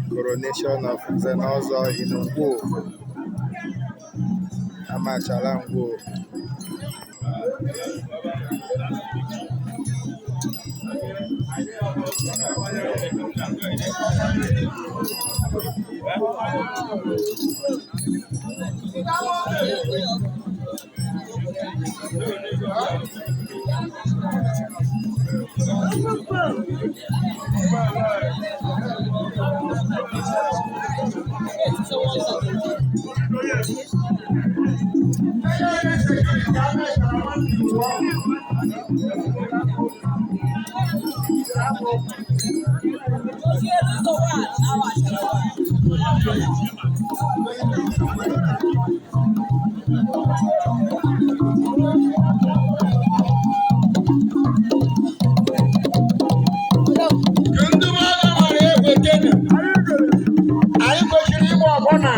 Coronation of Nze na Ọzọ in Ngwo, Amachala Ngwo. Ndị mmadụ mara egwu ekene. Anyị kwesịrị ịgba ọgbọ na